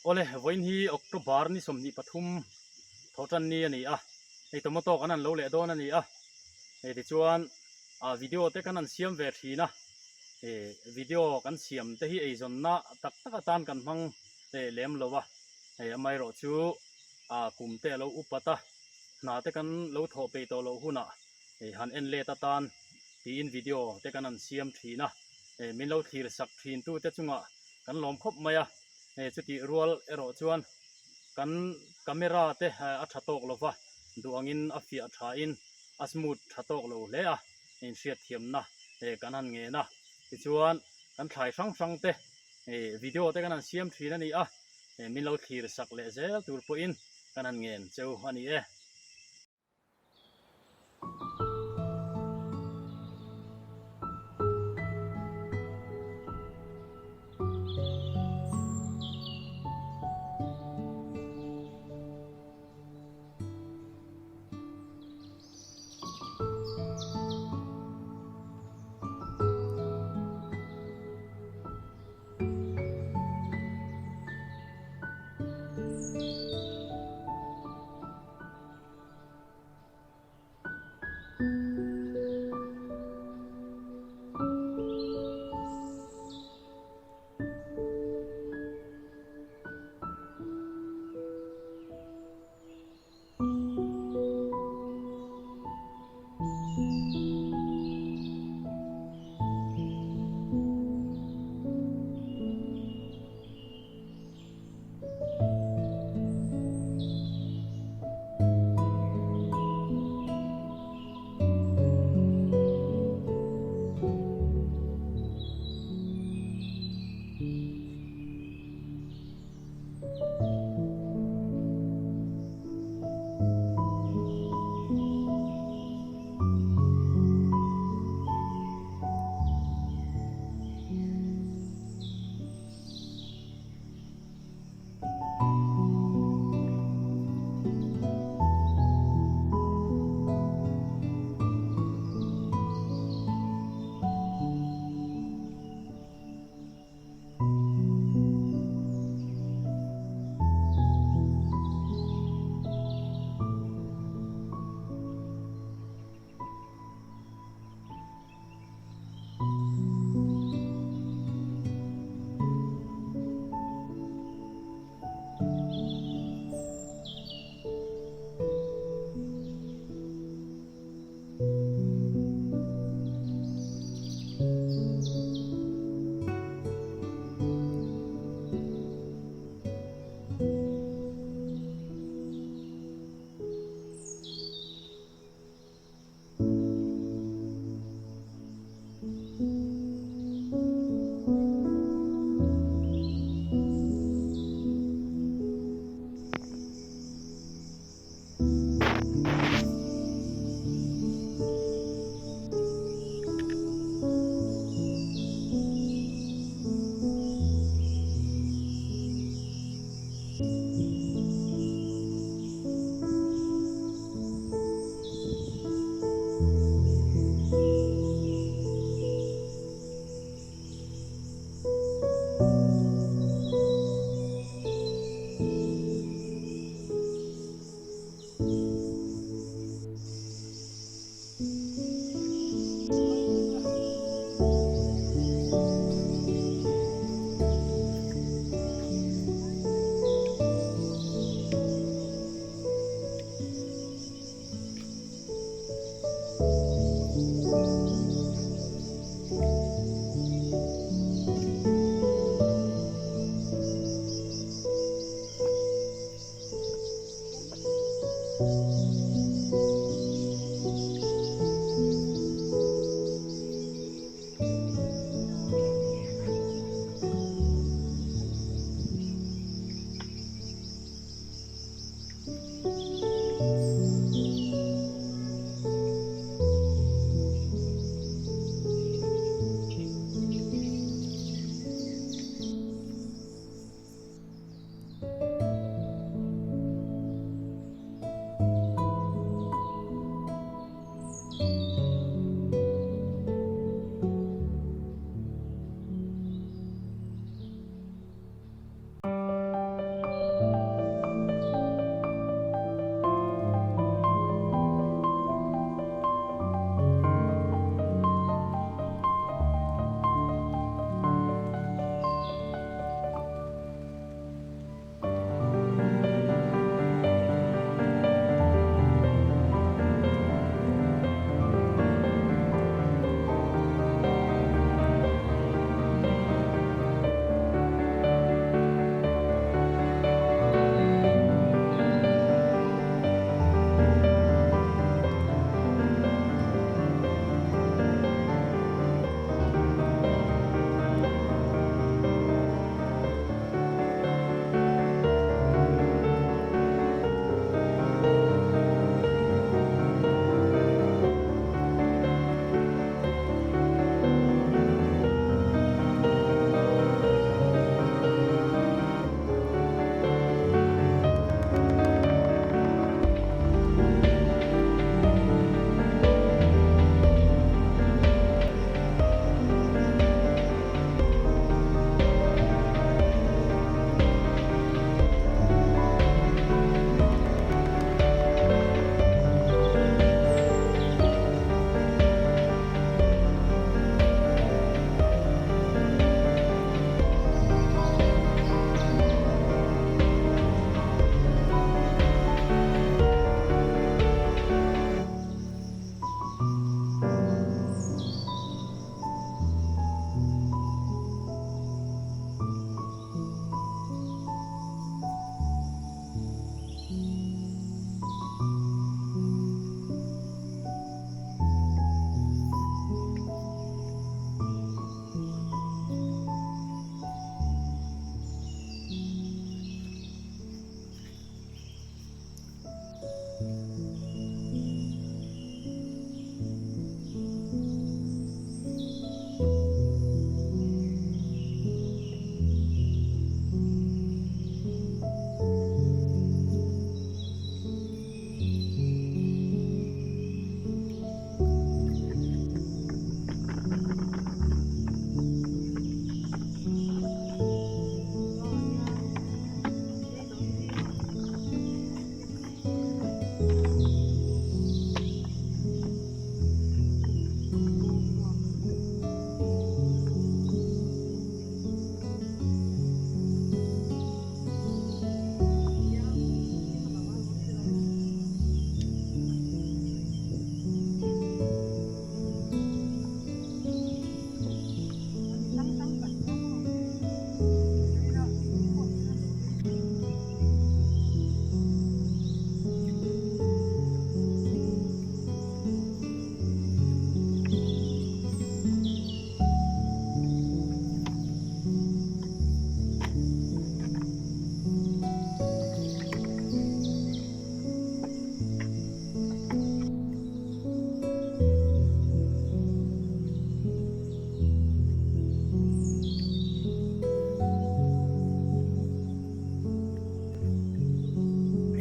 Awle, vawiin hi October ni 23 thawhtan ni a ni a, hei tomato kan han lo leh dawn a ni a, hei tichuan ah video te kan han siam ve thin a, eh video kan siam te hi eizawnna tak tak atan kan hmang leh lem lo a, hei amaherawh chu ah kum te a lo upat a, hna te kan lo thawh peih tawh loh hunah hei han en let atan tiin video te kan han siam thin a, eh min lo thlir sak thin tu te chungah kan lawm khawp mai a, hei chutih rual erawh chuan kan camera te a tha tawk lo va, duh angin a fiah thain a smooth tha tawk lo hle a, inhriatthiamna kan han ngen a, tichuan kan thlai hrang hrang te video te kan han siam thin a ni a, min lo thlir sak leh zel tur pawhin kan han ngen cheu a ni e.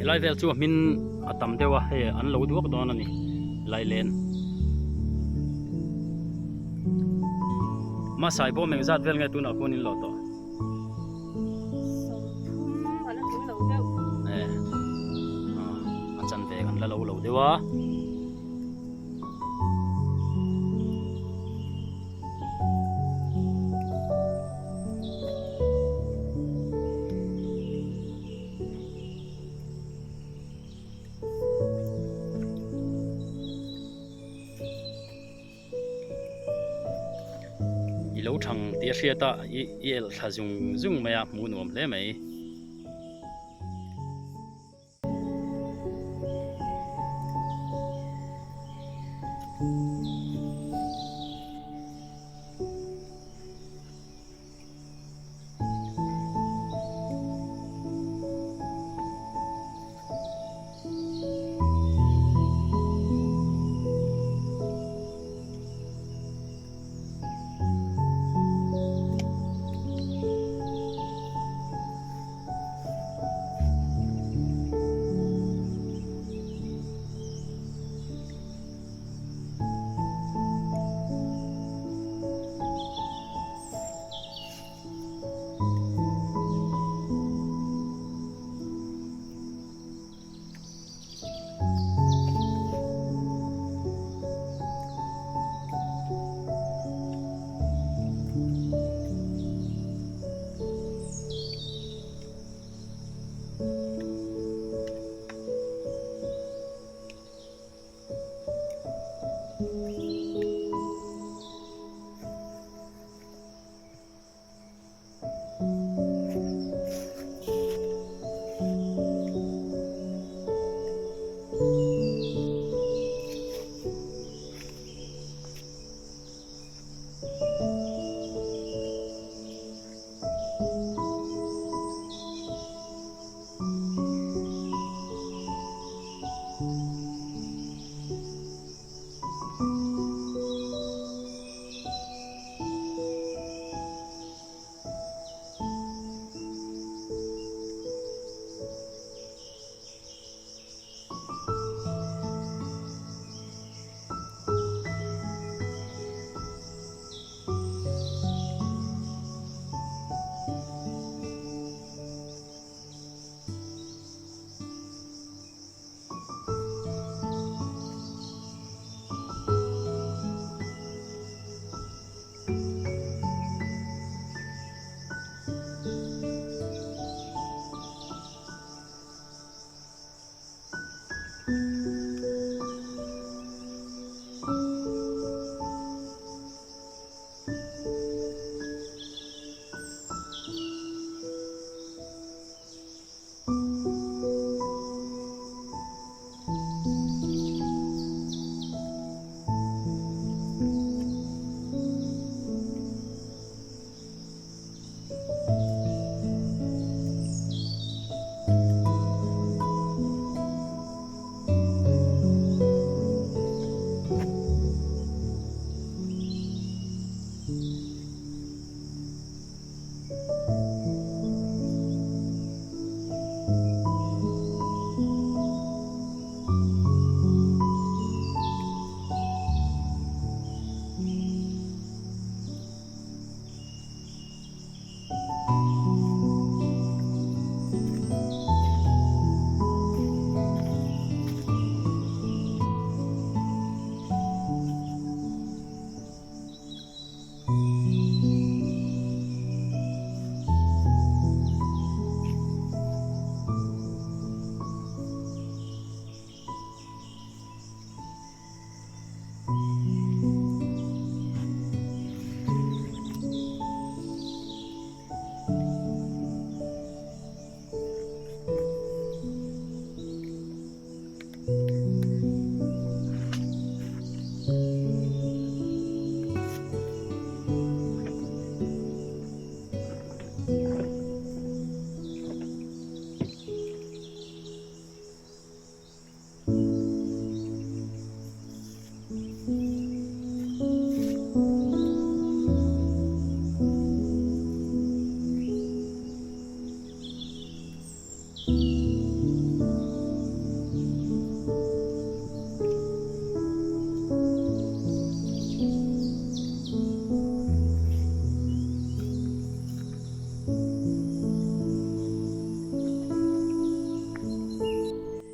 Helai vel chu a hmin a tam deuh a hei an lo duak dawn a ni helai len. Hmasai bawm engzat vel nge tunah khuan in lo tawh? 30 a la tling lo deuh. E a chanve kan la lo lo deuh a. I lo thang tih a hriat a i i elh thla zung zung mai a hmuh nuam hle mai.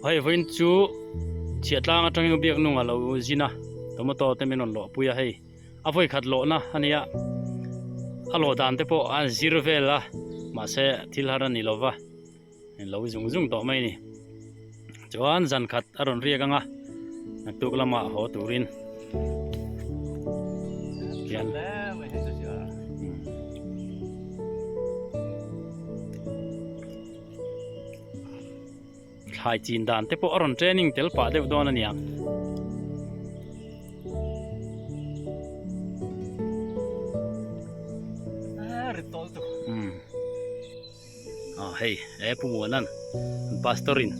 Hei vawiin chu chhiah tlang atangin biak nung a lo zin a tomato te min rawn lawh pui a hei a vawi khat lawhna a nia a lawh dan te pawh a zir vel a mahse thil har a ni lo va lo zung zung tawh mai a ni chuan zan khat a rawn riak ang a naktuk lamah haw turin hian. Thlai chin dan te pawh a rawn training tel pah deuh dawn a nia. Ah hei he Pu Muanan an pastor in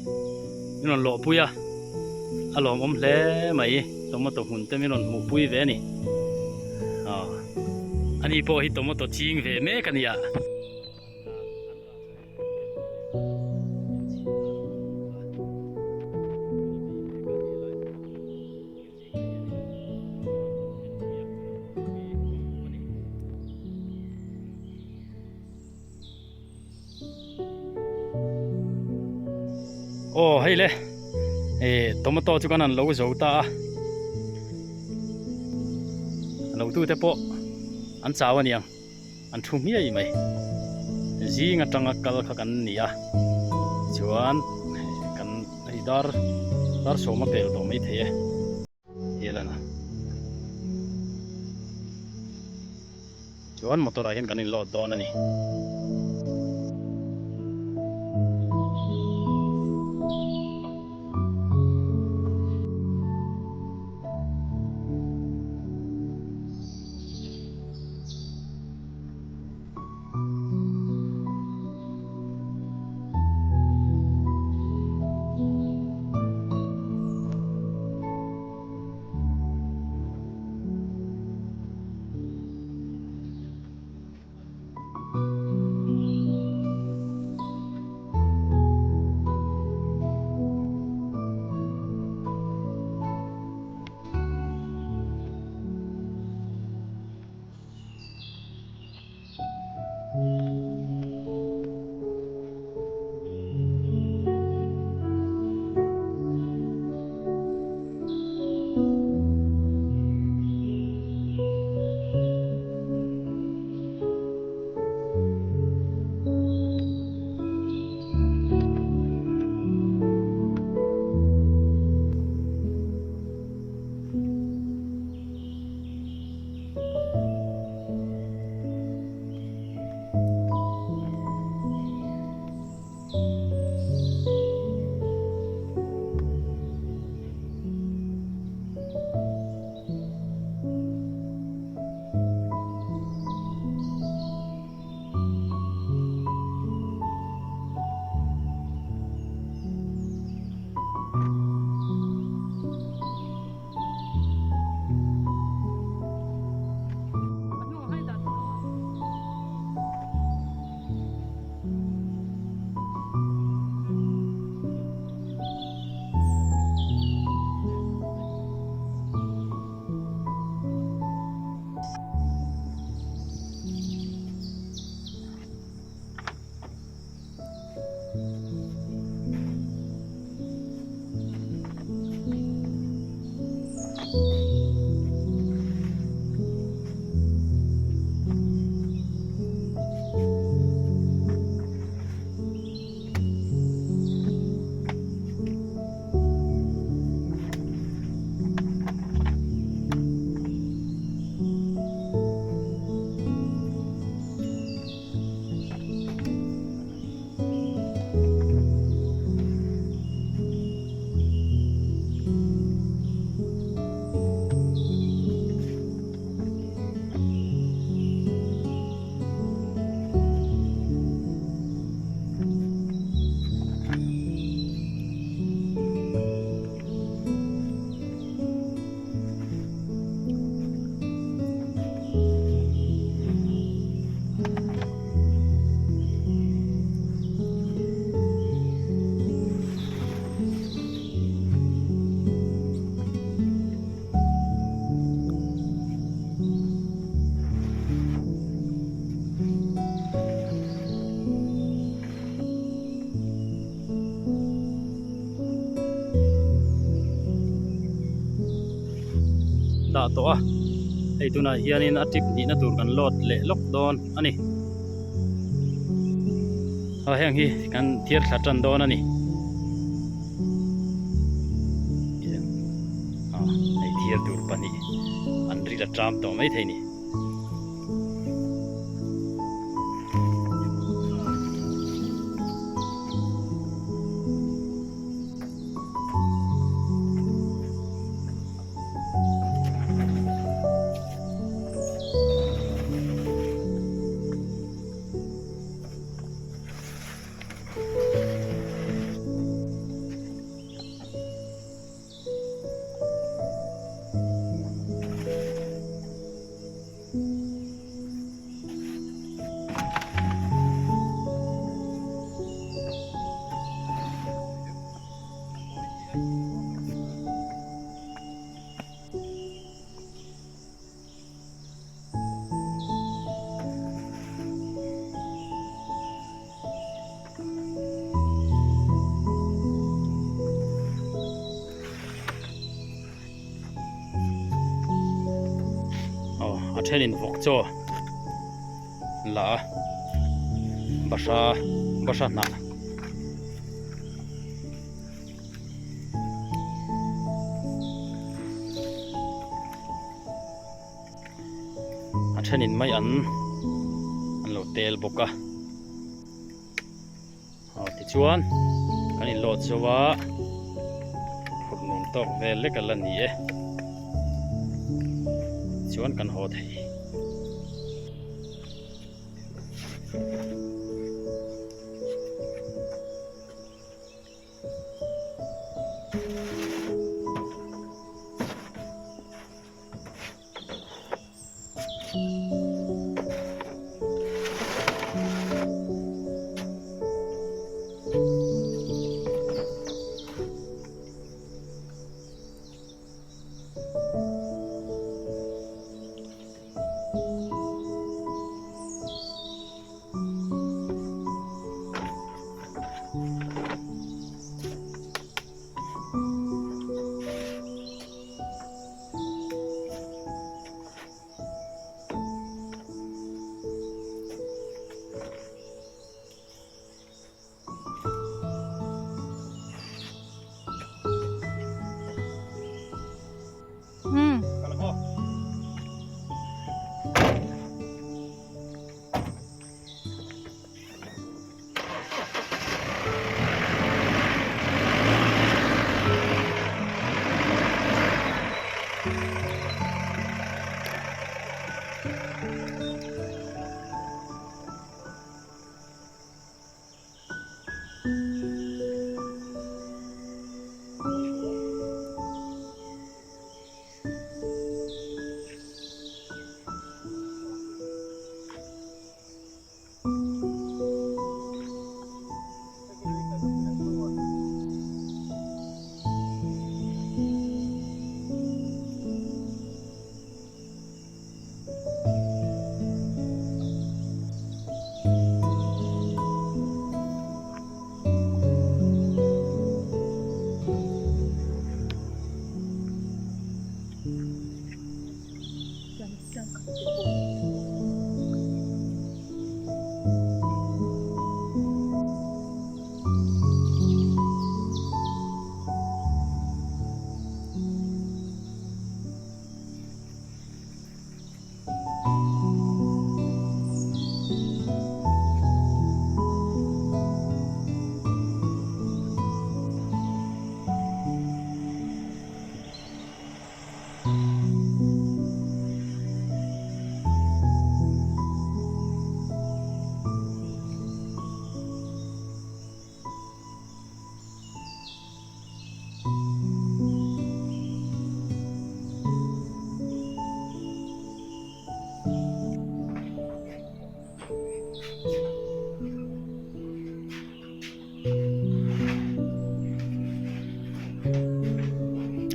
min rawn lawh pui a, a lawmawm hle mai tomato hmun te min rawn hmuh pui ve a ni. Ah ani pawh hi tomato ching ve mek a nia. Aw hei le eh tomato chu kan han lo zo ta a lo tu te pawh an chau aniang. An thu hmiai mai. Zing atanga kal kha kan ni a, chuan kan hei dar dar sawm a pel tawh mai thei e tih a lan a. Chuan motor ah hian kan in load dawn a ni. dah tawh a, hei tunah hianin a trip hnihna tur kan load leh lawk dawn a ni. A heng hi kan thiar thla tan dawn a ni. A hei thiar tur pahnih an ri la ṭam tawh mai thei ni. Aw a thenin vawk chaw an la a bahra bahra hnah. A thenin mai an an lo tel bawk a aw tichuan kan in load zo a phurh nuam tawk vel lek a la ni e tichuan kan haw thei.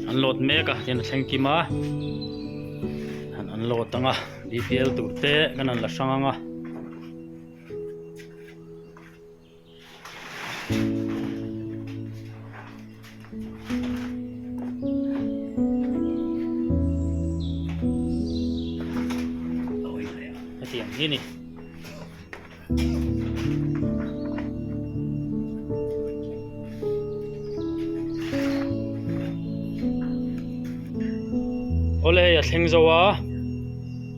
An load mek a hian a thleng kim a an load ang a bpl tur te kan han la hrang ang a. Hetiang hi a ni. Awle hei a thleng zo a,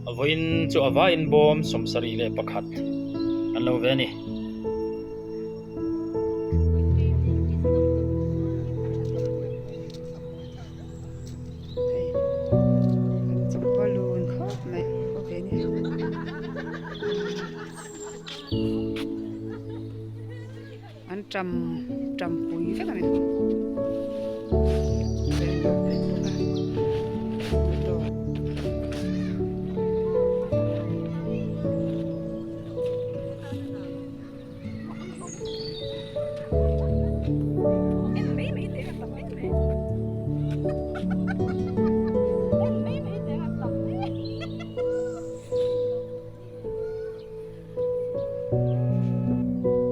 a vawiin chu a vaiin bawm 71 an lo ve a ni. Hei kan chawpa lun khawp mai aw ve ni. An tam tam pui vek a ni.